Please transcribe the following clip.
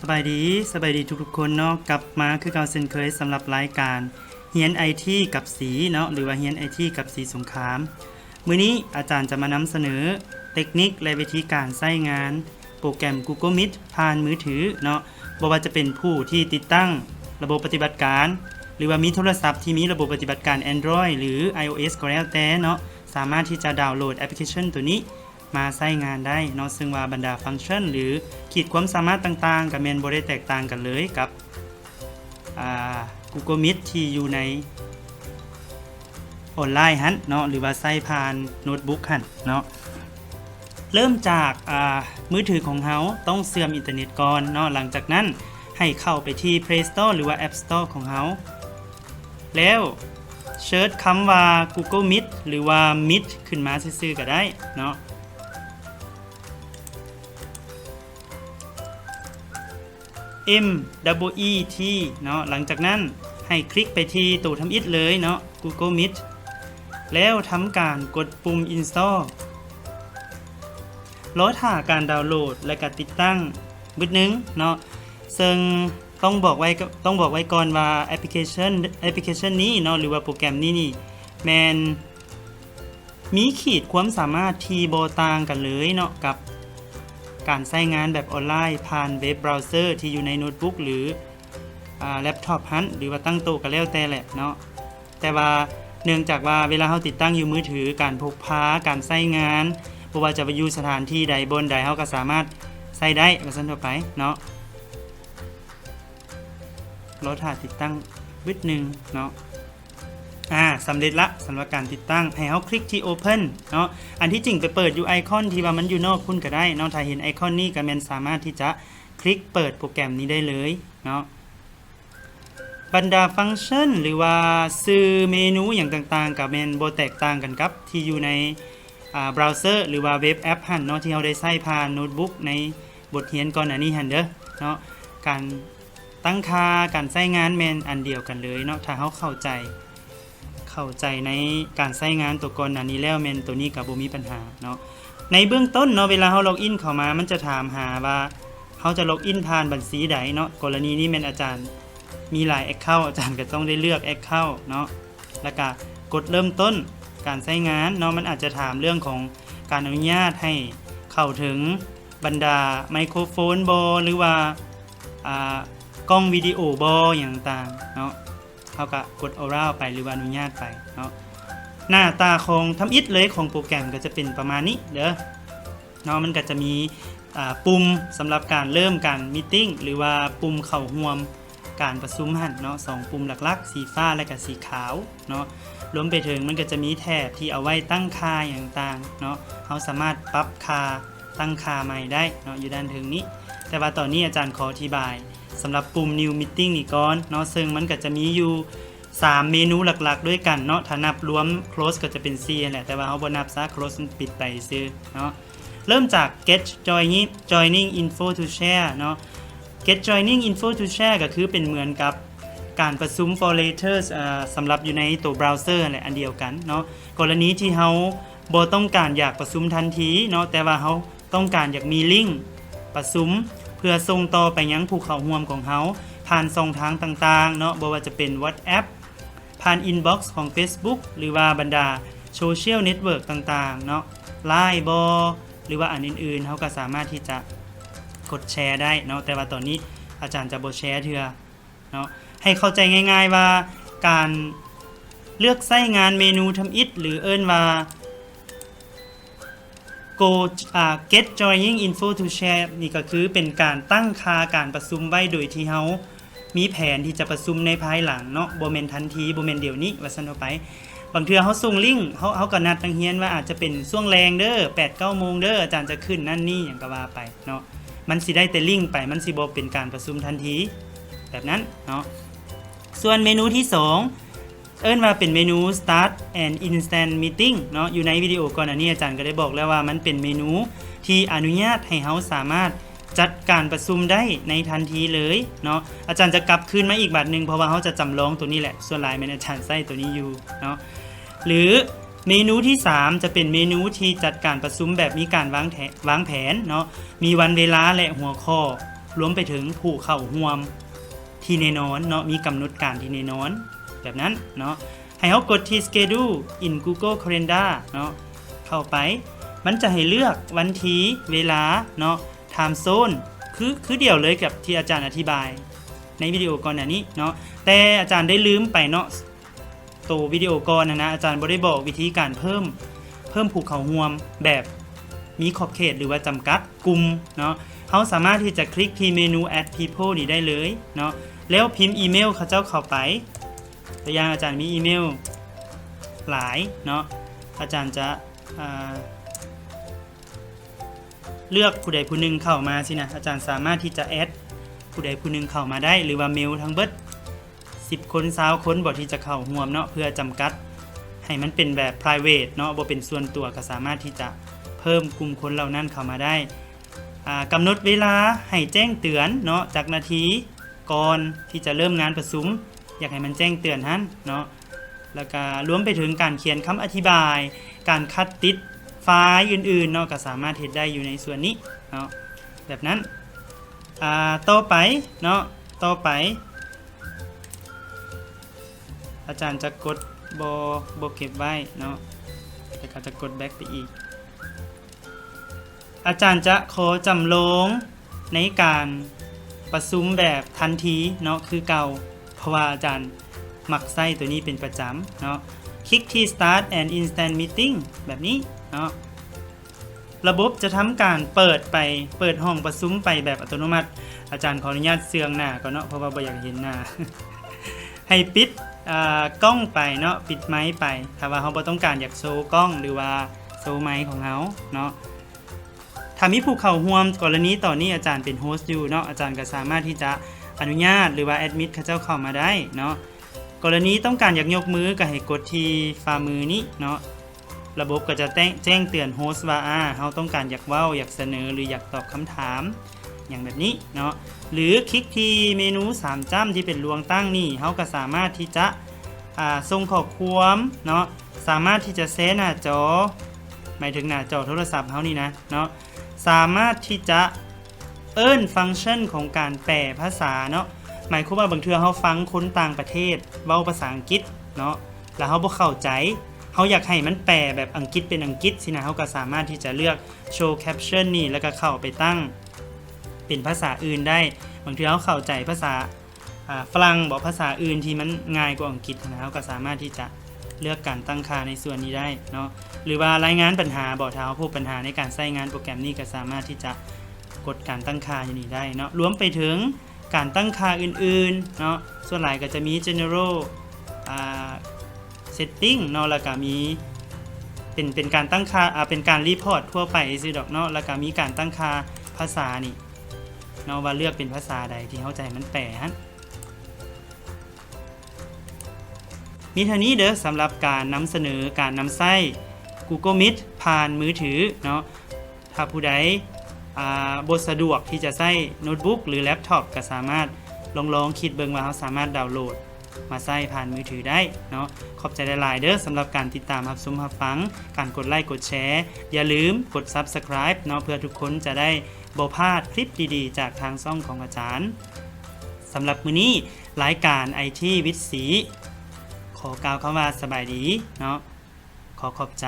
ສະບາຍດີ, ສະບາຍດີທຸກໆຄົນເນາະ, ກັບມາຄືເກົ່າເຊັ່ນເຄີຍສຳລັບລາຍການຮຽນໄອທີກັບສີເນາະ ຫຼືວ່າຮຽນໄອທີກັບສີສົງຄາມ. ມື້ນີ້ອາຈານຈະມານຳສະເໜີເຕັກນິກ ແລະ ວິທີການໃຊ້ງານໂປຣແກຣມ Google Meet ຜ່ານມືຖືເນາະ, ບໍ່ວ່າຈະເປັນຜູ້ທີ່ຕິດຕັ້ງລະບົບປະຕິບັດການ ຫຼືວ່າມີໂທລະສັບທີ່ມີລະບົບປະຕິບັດການ Android ຫຼື iOS ກໍແລ້ວແຕ່ເນາະ, ສາມາດທີ່ຈະດາວໂຫຼດແອັບພລິເຄຊັນໂຕນີ້ ມາໃຊ້ງານໄດ້ເນາະ, ເຊິ່ງວ່າບັນດາຟັງຊັນ ຫຼື ຂີດຄວາມສາມາດຕ່າງໆ ກໍແມ່ນບໍ່ໄດ້ແຕກຕ່າງກັນເລີຍກັບ ອ່າ Google Meet ທີ່ຢູ່ໃນອອນລາຍຫັ້ນເນາະ ຫຼືວ່າໃຊ້ຜ່ານໂນ້ດບຸກຫັ້ນເນາະ. ເລີ່ມຈາກ ອ່າ ມືຖືຂອງເຮົາຕ້ອງເຊື່ອມອິນເຕີເນັດກ່ອນເນາະ, ຫຼັງຈາກນັ້ນໃຫ້ເຂົ້າໄປທີ່ Play Store ຫຼືວ່າ App Store ຂອງເຮົາ ແລ້ວເສີດຄຳວ່າ Google Meet ຫຼືວ່າ Meet ຂຶ້ນມາຊື່ໆກໍໄດ້ເນາະ, M E E T ເນາະ. ຫຼັງຈາກນັ້ນໃຫ້ຄລິກໄປທີ່ໂຕທຳອິດເລີຍເນາະ Google Meet ແລ້ວທຳການກົດປຸ່ມ Install. ລໍຖ້າການດາວໂຫຼດ ແລະ ກະຕິດຕັ້ງບຶດໜຶ່ງເນາະ, ເຊິ່ງ ຕ້ອງບອກໄວ້ ຕ້ອງບອກໄວ້ກ່ອນວ່າແອັບພລິເຄຊັນ ແອັບພລິເຄຊັນນີ້ເນາະ ຫຼືວ່າໂປຣແກຣມນີ້ນີ້ ແມ່ນມີຂີດຄວາມສາມາດທີ່ບໍ່ຕ່າງກັນເລີຍເນາະ ກັບການໃຊ້ງານແບບອອນລາຍຜ່ານເວັບບຣາວເຊີທີ່ຢູ່ໃນໂນ້ດບຸກ ຫຼື ອ່າ ແລັບທັອບຫັ້ນ ຫຼືວ່າຕັ້ງໂຕະກໍແລ້ວແຕ່ແຫຼະເນາະ. ແຕ່ວ່າເນື່ອງຈາກວ່າເວລາເຮົາຕິດຕັ້ງຢູ່ມືຖື ການພົກພາ ການໃຊ້ງານ ບໍ່ວ່າຈະຢູ່ສະຖານທີ່ໃດບ່ອນໃດ ເຮົາກໍສາມາດໃຊ້ໄດ້ວ່າຊັ້ນທົ່ວໄປເນາະ. ລໍຖ້າຕິດຕັ້ງບຶດໜຶ່ງເນາະ. ອາ ສຳເລັດລະ ສຳລັບການຕິດຕັ້ງ. ໃຫ້ເຮົາຄລິກທີ່ Open ເນາະ. ອັນທີ່ຈິງໄປເປີດຢູ່ໄອຄອນທີ່ວ່າມັນຢູ່ນອກພຸ້ນກໍໄດ້ເນາະ. ຖ້າເຫັນໄອຄອນນີ້ກໍແມ່ນສາມາດທີ່ຈະຄລິກເປີດໂປຣແກຣມນີ້ໄດ້ເລີຍເນາະ. ບັນດາຟັງຊັນ ຫຼືວ່າຊື່ເມນູຫຍັງຕ່າງໆ ກໍແມ່ນບໍ່ແຕກຕ່າງກັນກັບທີ່ຢູ່ໃນ ອ່າ ບຣາວເຊີ ຫຼືວ່າເວັບແອັບຫັ້ນເນາະ ທີ່ເຮົາໄດ້ໃຊ້ຜ່ານໂນ້ດບຸກໃນບົດຮຽນກ່ອນໜ້ານີ້ຫັ້ນເດີເນາະ. ການຕັ້ງຄ່າ ການໃຊ້ງານແມ່ນອັນດຽວກັນເລີຍເນາະ. ຖ້າເຮົາເຂົ້າໃຈ ເຂົ້າໃຈໃນການໃຊ້ງານຕົວກ່ອນໜ້ານີ້ແລ້ວ ແມ່ນຕົວນີ້ກໍບໍ່ມີບັນຫາເນາະ. ໃນເບື້ອງຕົ້ນເນາະ ເວລາເຮົາລັອກອິນເຂົ້າມາ ມັນຈະຖາມຫາວ່າເຮົາຈະລັອກອິນຜ່ານບັນຊີໃດເນາະ. ກໍລະນີນີ້ແມ່ນອາຈານມີຫຼາຍແອັກເຄົາ ອາຈານກໍຕ້ອງໄດ້ເລືອກແອັກເຄົາເນາະ ແລ້ວກະກົດເລີ່ມຕົ້ນການໃຊ້ງານເນາະ. ມັນອາດຈະຖາມເລື່ອງຂອງການອະນຸຍາດໃຫ້ເຂົ້າເຖິງບັນດາໄມໂຄຣໂຟນບໍ ຫຼືວ່າ ອ່າ ກ້ອງວິດີໂອບໍ ຫຍັງຕ່າງເນາະ. ເຮົາກະກົດ Allow ໄປ ຫຼືວ່າອະນຸຍາດໄປເນາະ. ໜ້າຕາຂອງທຳອິດເລີຍຂອງໂປຣແກຣມກໍຈະເປັນປະມານນີ້ເດີເນາະ. ມັນກໍຈະມີ ອ່າ ປຸ່ມສຳລັບການເລີ່ມການ meeting ຫຼືວ່າປຸ່ມເຂົ້າຮ່ວມການປະຊຸມຫັ້ນເນາະ ສອງປຸ່ມຫຼັກໆ ສີຟ້າ ແລະ ກະສີຂາວເນາະ. ລວມໄປເຖິງມັນກໍຈະມີແຖບທີ່ເອົາໄວ້ຕັ້ງຄ່າຫຍັງຕ່າງເນາະ. ເຮົາສາມາດປັບຄ່າ ຕັ້ງຄ່າໃໝ່ໄດ້ເນາະ ຢູ່ດ້ານເທິງນີ້. ແຕ່ວ່າຕອນນີ້ອາຈານຂໍອະທິບາຍ ສຳລັບປຸ່ມ New Meeting ນີ້ກ່ອນເນາະ, ເຊິ່ງມັນກໍຈະມີຢູ່ສາມເມນູຫຼັກໆດ້ວຍກັນເນາະ. ຖ້ານັບລວມ Close ກໍຈະເປັນສີ່ຫັ້ນແຫຼະ, ແຕ່ວ່າເຮົາບໍ່ນັບຊະ, Close ມັນປິດໄປຊື່ເນາະ. ເລີ່ມຈາກ Get Joining Info to Share ເນາະ. Get Joining Info to Share ກໍຄືເປັນເໝືອນກັບການປະຊຸມ For Later ເອີ ສຳລັບຢູ່ໃນໂຕ Browser ຫັ້ນແຫຼະ, ອັນດຽວກັນເນາະ. ກໍລະນີທີ່ເຮົາບໍ່ຕ້ອງການຢາກປະຊຸມທັນທີເນາະ, ແຕ່ວ່າເຮົາ ຕ້ອງການຢາກມີລິ້ງປະຊຸມ ເພື່ອສົ່ງຕໍ່ໄປຍັງຜູ້ເຂົ້າຮ່ວມຂອງເຮົາ ຜ່ານຊ່ອງທາງຕ່າງໆເນາະ, ບໍ່ວ່າຈະເປັນ WhatsApp, ຜ່ານ Inbox ຂອງ Facebook ຫຼືວ່າບັນດາ Social Network ຕ່າງໆເນາະ, Line ບໍ ຫຼືວ່າອັນອື່ນໆ, ເຮົາກໍສາມາດທີ່ຈະກົດແຊໄດ້ເນາະ. ແຕ່ວ່າຕອນນີ້ອາຈານຈະບໍ່ແຊເທື່ອ ເນາະ. ໃຫ້ເຂົ້າໃຈງ່າຍໆວ່າ ການເລືອກໃຊ້ງານເມນູທຳອິດ ຫຼື ເອີ້ນວ່າ Go ອ່າ Get Joining Info to Share ນີ້ກໍຄືເປັນການຕັ້ງຄ່າການປະຊຸມໄວ້ ໂດຍທີ່ເຮົາມີແຜນທີ່ຈະປະຊຸມໃນພາຍຫຼັງເນາະ, ບໍ່ແມ່ນທັນທີ, ບໍ່ແມ່ນດຽວນີ້ ວ່າຊັ້ນເຖາະໄປ. ບາງເທື່ອເຮົາສົ່ງລິ້ງ, ເຮົາ, ເຮົາກໍນັດນັກຮຽນວ່າອາດຈະເປັນຊ່ວງແລງເດີ້, ແປດເກົ້າໂມງເດີ້, ອາຈານຈະຂຶ້ນນັ້ນນີ້ຫຍັງກໍວ່າໄປເນາະ. ມັນຊິໄດ້ແຕ່ລິ້ງໄປ, ມັນຊິບໍ່ເປັນການປະຊຸມທັນທີແບບນັ້ນເນາະ. ສ່ວນເມນູທີສອງ ເອີ້ນວ່າເປັນເມນູ Start an Instant Meeting ເນາະ. ຢູ່ໃນວິດີໂອກ່ອນໜ້ານີ້ອາຈານກໍໄດ້ບອກແລ້ວວ່າມັນເປັນເມນູທີ່ອະນຸຍາດໃຫ້ເຮົາສາມາດຈັດການປະຊຸມໄດ້ໃນທັນທີເລີຍເນາະ. ອາຈານຈະກັບຄືນມາອີກບາດໜຶ່ງ ເພາະວ່າເຮົາຈະຈຳລອງໂຕນີ້ແຫຼະ, ສ່ວນຫຼາຍແມ່ນອາຈານໃຊ້ໂຕນີ້ຢູ່ເນາະ. ຫຼື ເມນູທີສາມຈະເປັນເມນູທີ່ຈັດການປະຊຸມແບບມີການວາງແຜ-, ວາງແຜນເນາະ, ມີວັນເວລາ ແລະ ຫົວຂໍ້ ລວມໄປເຖິງຜູ້ເຂົ້າຮ່ວມທີ່ແນ່ນອນເນາະ, ມີກຳນົດການທີ່ແນ່ນອນແບບນັ້ນເນາະ. ໃຫ້ເຮົາກົດທີ່ Schedule in Google Calendar ເນາະ, ເຂົ້າໄປ ມັນຈະໃຫ້ເລືອກວັນທີ ເວລາເນາະ, time zone ຄື ຄືດຽວເລີຍກັບທີ່ອາຈານອະທິບາຍໃນວິດີໂອກ່ອນໜ້ານີ້ເນາະ. ແຕ່ອາຈານໄດ້ລືມໄປເນາະ, ໂຕວິດີໂອກ່ອນຫັ້ນນະ ອາຈານບໍ່ໄດ້ບອກວິທີການເພີ່ມ ເພີ່ມຜູ້ເຂົ້າຮ່ວມແບບມີຂອບເຂດ ຫຼືວ່າຈຳກັດກຸ່ມເນາະ. ເຮົາສາມາດທີ່ຈະຄລິກທີ່ເມນູ Add People ນີ້ໄດ້ເລີຍເນາະ, ແລ້ວພິມອີເມວເຂົາເຈົ້າເຂົ້າໄປ. ຕົວຢ່າງອາຈານມີອີເມວຫຼາຍເນາະ, ອາຈານຈະ ອ່າ ເລືອກຜູ້ໃດຜູ້ໜຶ່ງເຂົ້າມາຊີ້ນະ, ອາຈານສາມາດທີ່ຈະ add ຜູ້ໃດຜູ້ໜຶ່ງເຂົ້າມາໄດ້ ຫຼືວ່າເມວທັງເບິດ ສິບຄົນ ຊາວຄົນບໍ ທີ່ຈະເຂົ້າຮ່ວມເນາະ, ເພື່ອຈຳກັດໃຫ້ມັນເປັນແບບ private ເນາະ, ບໍ່ເປັນສ່ວນຕົວ, ກໍສາມາດທີ່ຈະເພີ່ມກຸ່ມຄົນເຫຼົ່ານັ້ນເຂົ້າມາໄດ້. ອ່າ ກຳນົດເວລາໃຫ້ແຈ້ງເຕືອນເນາະ, ຈັກນາທີກ່ອນທີ່ຈະເລີ່ມງານປະຊຸມ ຢາກໃຫ້ມັນແຈ້ງເຕືອນຫັ້ນເນາະ. ແລ້ວກະລວມໄປເຖິງການຂຽນຄຳອະທິບາຍ, ການຄັດຕິດໄຟລ໌ອື່ນໆເນາະ, ກໍສາມາດເຮັດໄດ້ຢູ່ໃນສ່ວນນີ້ເນາະ, ແບບນັ້ນ. ອ່າ ຕໍ່ໄປເນາະ, ຕໍ່ໄປອາຈານຈະກົດບໍ່ ບໍ່ເກັບໄວ້ເນາະ, ແລ້ວກໍຈະກົດ back ໄປອີກ. ອາຈານຈະຂໍຈຳລອງໃນການປະຊຸມແບບທັນທີເນາະ ຄືເກົ່າ, ເພາະວ່າອາຈານມັກໃຊ້ຕົວນີ້ເປັນປະຈຳເນາະ. ຄລິກທີ່ Start an Instant Meeting ແບບນີ້ເນາະ, ລະບົບຈະທຳການເປີດໄປ, ເປີດຫ້ອງປະຊຸມໄປແບບອັດຕະໂນມັດ. ອາຈານຂໍອະນຸຍາດເຊື່ອງໜ້າກ່ອນເນາະ, ເພາະວ່າບໍ່ຢາກເຫັນໜ້າ. ໃຫ້ປິດ ອ່າ ກ້ອງໄປເນາະ, ປິດໄມໄປ, ຖ້າວ່າເຮົາບໍ່ຕ້ອງການຢາກໂຊກ້ອງ ຫຼືວ່າໂຊໄມຂອງເຮົາເນາະ. ຖ້າມີຜູ້ເຂົ້າຮ່ວມ, ກໍລະນີຕອນນີ້ອາຈານເປັນໂຮສຢູ່ເນາະ, ອາຈານກໍສາມາດທີ່ຈະອະນຸຍາດ ຫຼືວ່າແອັດມິດເຂົາເຈົ້າເຂົ້າມາໄດ້ເນາະ. ກໍລະນີຕ້ອງການຢາກຍົກມື ກໍໃຫ້ກົດທີ່ຝ່າມືນີ້ເນາະ, ລະບົບກໍຈະແຈ້ງ ແຈ້ງເຕືອນໂຮສວ່າ ອາ ເຮົາຕ້ອງການຢາກເວົ້າ, ຢາກສະເໜີ ຫຼື ຢາກຕອບຄຳຖາມ ຫຍັງແບບນີ້ເນາະ. ຫຼື ຄລິກທີ່ເມນູສາມຈ້ຳທີ່ເປັນລວງຕັ້ງນີ້, ເຮົາກໍສາມາດທີ່ຈະ ອ່າ ສົ່ງຂໍ້ຄວາມເນາະ, ສາມາດທີ່ຈະແຊໜ້າຈໍ, ໝາຍເຖິງໜ້າຈໍໂທລະສັບເຮົານີ້ນະເນາະ, ສາມາດທີ່ຈະເອີ້ນຟັງຊັນຂອງການແປພາສາເນາະ. ໝາຍຄວາມວ່າບາງເທື່ອເຮົາຟັງຄົນຕ່າງປະເທດເວົ້າພາສາອັງກິດເນາະ, ແລ້ວເຮົາບໍ່ເຂົ້າໃຈ, ເຮົາຢາກໃຫ້ມັນແປແບບອັງກິດເປັນອັງກິດຊີ້ນະ, ເຮົາກໍສາມາດທີ່ຈະເລືອກ Show Caption ນີ້ ແລ້ວກໍເຂົ້າໄປຕັ້ງເປັນພາສາອື່ນໄດ້. ບາງເທື່ອເຮົາເຂົ້າໃຈພາສາ ອ່າ ຝຣັ່ງບໍ ພາສາອື່ນທີ່ມັນງ່າຍກວ່າອັງກິດນະ, ເຮົາກໍສາມາດທີ່ຈະເລືອກການຕັ້ງຄ່າໃນສ່ວນນີ້ໄດ້ເນາະ. ຫຼືວ່າລາຍງານບັນຫາບໍ ຖ້າເຮົາພົບບັນຫາໃນການໃຊ້ງານໂປຣແກຣມນີ້ ກໍສາມາດທີ່ຈະກົດການຕັ້ງຄ່າຢູ່ນີ້ໄດ້ເນາະ. ລວມໄປເຖິງການຕັ້ງຄ່າອື່ນໆເນາະ, ສ່ວນຫຼາຍກໍຈະມີ General ອ່າ Setting ເນາະ, ແລ້ວກໍມີເປັນ ເປັນການຕັ້ງຄ່າ ອ່າ ເປັນການ report ທົ່ວໄປຊື່ດອກເນາະ, ແລ້ວກໍມີການຕັ້ງຄ່າພາສານີ້ເນາະ, ວ່າເລືອກເປັນພາສາໃດທີ່ເຮົາຈະໃຫ້ມັນແປຫັ້ນ. ມີເທົ່ານີ້ເດີ ສຳລັບການນຳສະເໜີການນຳໃຊ້ Google Meet ຜ່ານມືຖືເນາະ. ຖ້າຜູ້ໃດ ອ່າ ບໍ່ສະດວກທີ່ຈະໃຊ້ໂນດບຸກ ຫຼື ແລັບທັອບ ກໍສາມາດລອງ ລອງຄິດເບິ່ງວ່າເຮົາສາມາດດາວໂຫຼດມາໃຊ້ຜ່ານມືຖືໄດ້ເນາະ. ຂອບໃຈຫຼາຍໆເດີ ສຳລັບການຕິດຕາມຮັບຊົມຮັບຟັງ, ການກົດໄລກົດແຊ. ຢ່າລືມກົດ Subscribe ເນາະ, ເພື່ອທຸກຄົນຈະໄດ້ບໍ່ພາດຄລິບດີໆຈາກທາງຊ່ອງຂອງອາຈານ. ສຳລັບມື້ນີ້ ລາຍການໄອທີວິດສີ ຂໍກ່າວຄຳວ່າສະບາຍດີເນາະ. ຂໍຂອບໃຈ.